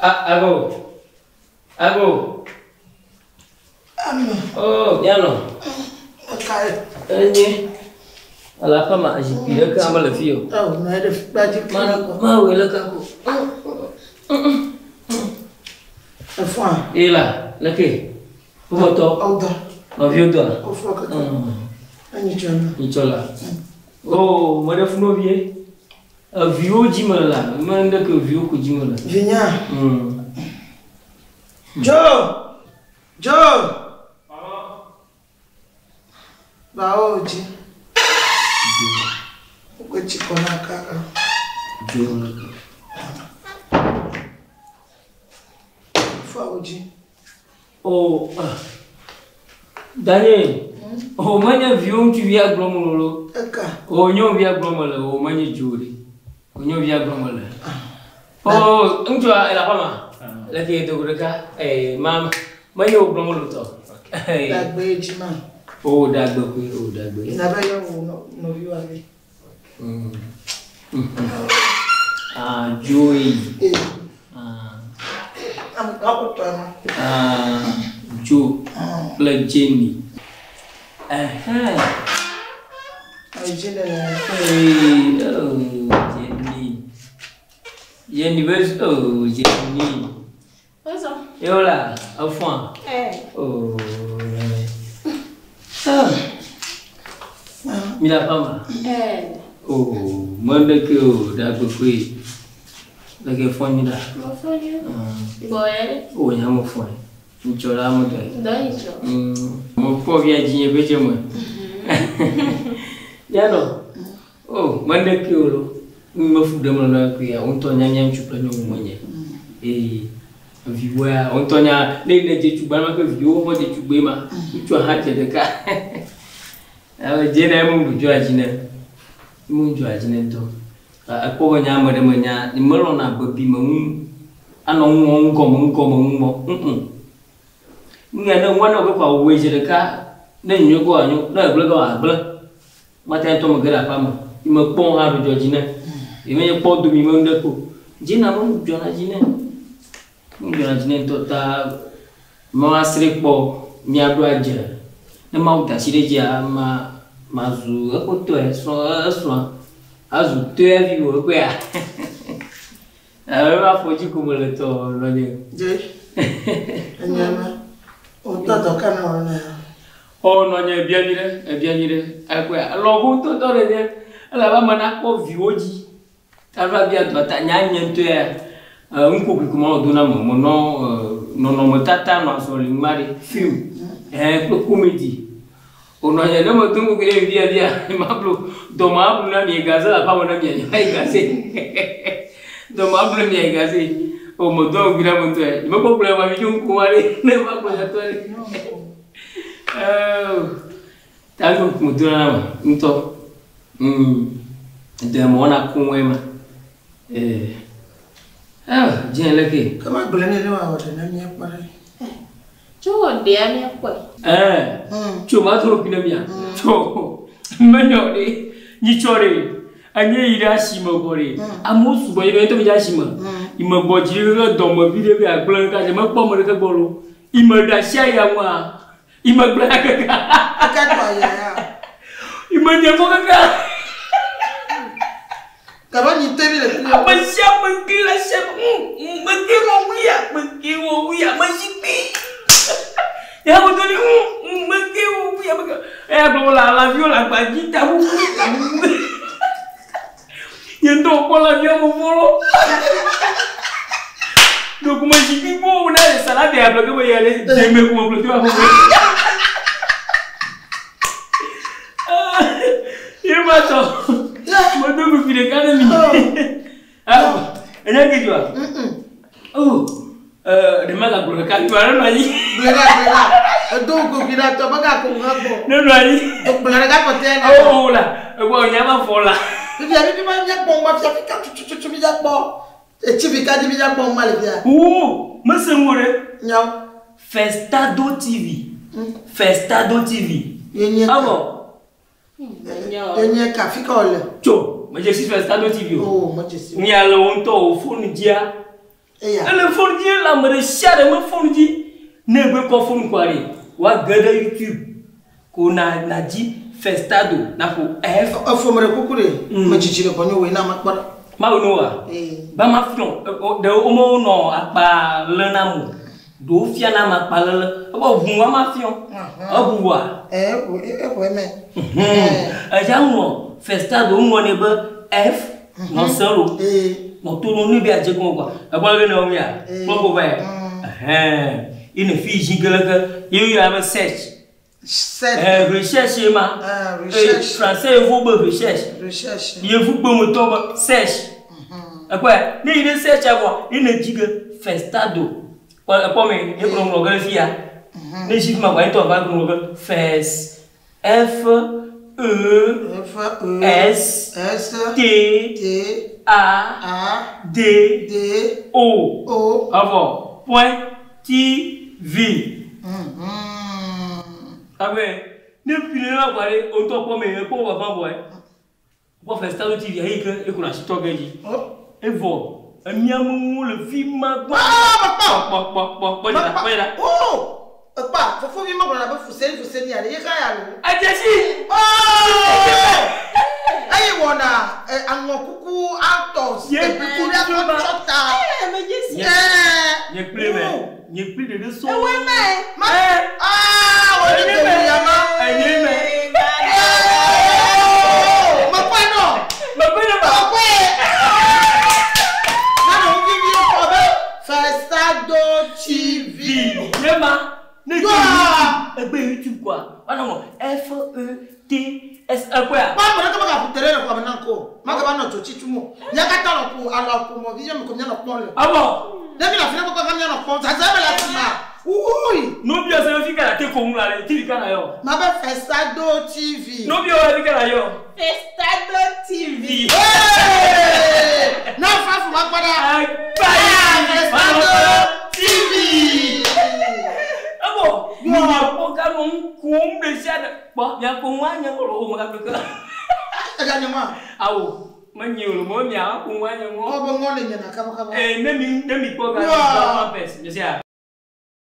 Ago. Ago. Ame. Oh, mianɔ. Ekae. Enye. Ele aƒe ma zikpui ɖeke hã mele fi o. Eo, nɔ anyi ɖe fikpa dzi Ma mawɔe leke ko. Efɔa? Ye la, leke? Ƒometɔ. Wodɔ. Nɔviwo dɔa? Wofɔ keke. Enyi tsɔ na. Nyitsɔ la. Oh, meɖe fu nɔvie. Eviwo dzi mele la, me ŋɖeke viwo ko dzi mele. Vinya. Joe! Joe! Bawo dzi. Wokpe tsi kɔ na kaka. Joe. Fɔwo dzi. Oh, ah. Daniel. Oh, menye viwo ŋutsuvia gblɔm mele o. Eka. Oh, nyɔnuvia gblɔm mele o, menye Joe ɖe. Oh, nyɔnuvia gblɔm mele. Oh, ŋutsua ele aƒe ma. Leke do ɖeka. Eh, ma menye wò gblɔm mele o tɔ. Dagbe dzi ma. Oh, dagbe koe, oh, dagbe. Nabe yɔ wò nɔviwo ave. Ah, Joey. Eh. Ah. Ame kakutɔ ma. Ah, Joe kple Jenny. Ɛhɛn. Ayi Jenny le. Hey, oh, Jenny. Jenny be, oh, Jenny. What's up? Yo la, efɔa? Eh. Oh, ah. Mi la fama? Eh. Oh, mɔɖeke o, ɖagbe koe. Leke fɔ nyi ɖa? Mo fɔ nyi. Gbɔ yɛ ɖe. Oh, nya mo fɔ. Ŋutsɔ la mo dɔ. Dɔ yi tsɔ. Mo kpɔ via dzi nye be dze me. Mianɔ. Oh, mɔɖeke o lo. Me fu ɖem le nɔ koe ya. Ŋutɔ nya nya ŋutsu kple nyɔnu menye. Eye viwoa, ŋutɔ nya ne ne dze tugba ma ke viwo xɔ dze tugbe ma. Ŋutsua hã dze ɖeka. Ame dze na emu dzɔa dzi ne. Emu dzɔa dzi ne ŋutɔ. Ekpɔ be nya ame ɖe me nya melɔna bebi me ŋu. Anɔ ŋu wɔm ŋgɔme ŋgɔme ŋu mɔ. Ŋu ya ne ŋua ne wòbe kɔ awɔe dze ɖeka ne nyuie kɔ anyo ne egblẽ kɔ agblẽ. Mate ŋu tɔ me ge ɖe aƒea me. Yi me kpɔ hã ɖo dzɔ dzi ne. Yi me nye kpɔ domi me ŋu ɖe ko. Dze na me dzɔna dzi ne. Ŋu dzɔna dzi ne ŋutɔ ta me asrɛ kpɔ miaɖo adze. Ne Mawu da asi ɖe dzia ma mazu eƒe tɔe srɔ̃ esrɔ̃a azu tɔe vi wò eƒea. Alo afɔ dzi ko mele tɔ nɔnye. Dze. Enya ma. Wotɔ dɔ ka na wò ne. Oh nɔnye ebia nyi ɖe, ebia nyi ɖe. Ekɔe lɔgo ŋutɔ ɖe nye. Elabe ame nakpɔ viwo dzi. Ava bia dɔ ta nya nye ŋutɔ ya. Ŋkukui ko manɔ do na me. Menɔ nɔnɔmetata nɔ azɔli ŋma ɖe film. Kple comedy. Wònɔ nye ne medo ŋkukui ɖe mi bia bia. Mablu dɔme ablu na mi gaze le aƒea me na mi anyi ayi gaze. Dɔme ablu na mi ayi gaze. O medo ŋkukui ɖe ame ŋutɔ ya. Mekpɔ gblɔ ma mi tso ŋku ma ɖe. Ne ma gblɔ nya tɔ ɖe. Ta ŋku medo na ame ŋutɔ. Dɔ ya mewɔna koŋue ma. Dze leke. Ke ma gblɔ ne ne wòawɔ ɖe na míakpɔ ɖe. Tso wɔ ɖea míakpɔe. Tso ma to ŋku na mia. Tso menyɔ ɖe. Nyitsɔ ɖe. Enye yi ɖe asime gbɔ ɖe. Amewo sugbɔ yi ɖe ŋutɔ mi dze asime. Yi me gbɔ dzi ɖe dɔme vi ɖe be agblẽ ɖeka dze mekpɔ ame ɖeke gbɔ lo. Yi me ɖe asi aya ŋua. Yi me gblẽ ya kaka. Eke tɔ aya ya. Yi me nye mɔ kaka. Kaba nyi te mi le fi. Ame sia ame ŋke le asia me. Me ke wɔ wuya, me ke wɔ wuya, me zikpui. Ya me to ni, me ke wɔ wuya, me ke. Eya gblɔ le lãviwo le agba dzi ta ƒuƒu, ta ƒuƒu. Nye ŋutɔ kpɔ lãvia me vɔ lo. Ɖeko me zikpui kpɔ wo na le salade ya gblɔ ke be ya le deme ko me gblɔ to aƒe me. Ye ma tɔ. Medo ŋkuvi ɖeka ne mi. Enye ke dzɔa? Oh, ɖe magagblɔ ɖeka dzɔa ne nɔ anyi. Gblɔ ɖa, gblɔ ɖa. Edo ŋkuvi ɖa tɔ megakɔ ŋu gbɔ. Ne nɔ anyi. Gblɔ ɖeka kɔtɛ na. Oh la, egbɔ nya ma fɔ la. Fifia mi ma míakpɔ ŋma fia fika tututu mi dzakpɔ. Etsi fi ka dzi mi dzakpɔ ŋma le fia. Oh, mese ŋu ɖe. Nyawo. Festado TV. Festado TV. Yenye ka. Awɔ. Yenye ka fi ka wòle. Tso, medze si Festado TV o. Oh, medze si. Mia le wo ŋutɔ wo fonu dzia. Eya. Ele fone dzi le ame ɖe sia ɖe me fone dzi. Ne egbe kɔ fone kɔa ɖe, woage ɖe YouTube ko na nadzi Festado naƒo F. Efo me ɖe kuku ɖe. Me dzidzi le gbɔnye wòye na makpɔ ɖa. Mawu no wa. Ee. Ba ma fiɔ ɖe wo nɔ akpa lé na mo. Ɖewo fia na ame akpa lele. Ebe ʋu wa ma fiɔ. Eʋu wa. Eʋu eʋu eme. Eya ŋlɔ Festado ŋlɔ nɛ be F nɔ se lo. Ee. Nɔ to no ne be adze gɔme kɔa. Ekpɔ leke ne wɔm ya. Kpɔ ko va ya. Ɛhɛn. Ye ne fi zi geleke. Ye yɔ be search. Search. Recherche ye ma. Ah, recherche. Français yevu be recherche. Recherche. Yevu gbemetɔ be search. Ekpɔe ne yi ɖe search vɔ ye ne dzi ge Festado. Kpɔ ekpɔ me ye kplɔ ŋlɔ ge ɖe fia. Ne dzi fi ma kɔa ye tɔ va ŋlɔ ge Fes F E F E S S T T A A D D O O. Avɔ point T V. Abe ne fi ne la kɔa ɖe o ŋutɔ kpɔ me ekpɔ vava vɔe. Kpɔ Festado TV ayi ke ekuna asitɔ ge dzi. Oh. Evɔ emiamewo le fi ma gbɔ. Ah, makpɔ. Kpɔ kpɔ kpɔ kpɔ dzra kpɔ dzra. Oh. Ekpa fofovi megblɔna be fuseni fuseni ya ɖe ye ka ya lo. Adzesi. Oh! Eye wɔna aŋɔkuku atɔ Ye ekuku ɖe kuku akɔ tsɔ ta. Ee, me dze si. Nye- Ɛɛ. Nye kpli me. Nye kpli ɖeɖe sɔŋ. Ewoe me. Ma. Ɛ. Aa wòle Enye dewu me. ya ma. Enye me. Oh! Mekpɔe nɔ. Mekpɔe ne ba. Mekpɔe. Nane wo vivi kɔ be Festado TV. Vi. Nye ma. Ne Yoa. dze YouTube egbe YouTube kɔa. Woanɔ ŋlɔ F E T S ekpɔea. Kpɔ ame ɖeke megaƒu te ɖe le xɔme nam ko o. Magava nɔ dzo tsitsim o. Mía katã nɔ ƒo alɔ ƒo mɔ vi me ko míanɔ kpɔm le. Avɔ. Ne mi le afi ɖe kpekpe hã míanɔ kpɔm. Zazã me le afi ma. Wui. Nobiɔ se fi ka la te ko ŋu la ɖe TV ka na yɔ. Mabe Festado TV. Nobiɔ fi ka la yɔ. Festado TV. Vi. Hey! Na fafu ma kpɔ ɖa. Agba yi. Festado TV. Evɔ miakpɔ ganɔ ŋkum ɖe sia ɖe kpɔ miakpɔ ŋu anye ŋɔ le wo me gake. Ega nye ŋua. Awo menye o mo miakpɔ ŋu anye ŋɔ. Ɔ be ŋɔ le nyena kabakaba. Ee ne mi ne mi kpɔ ga Yoa. mi kpɔ pampers mi sia.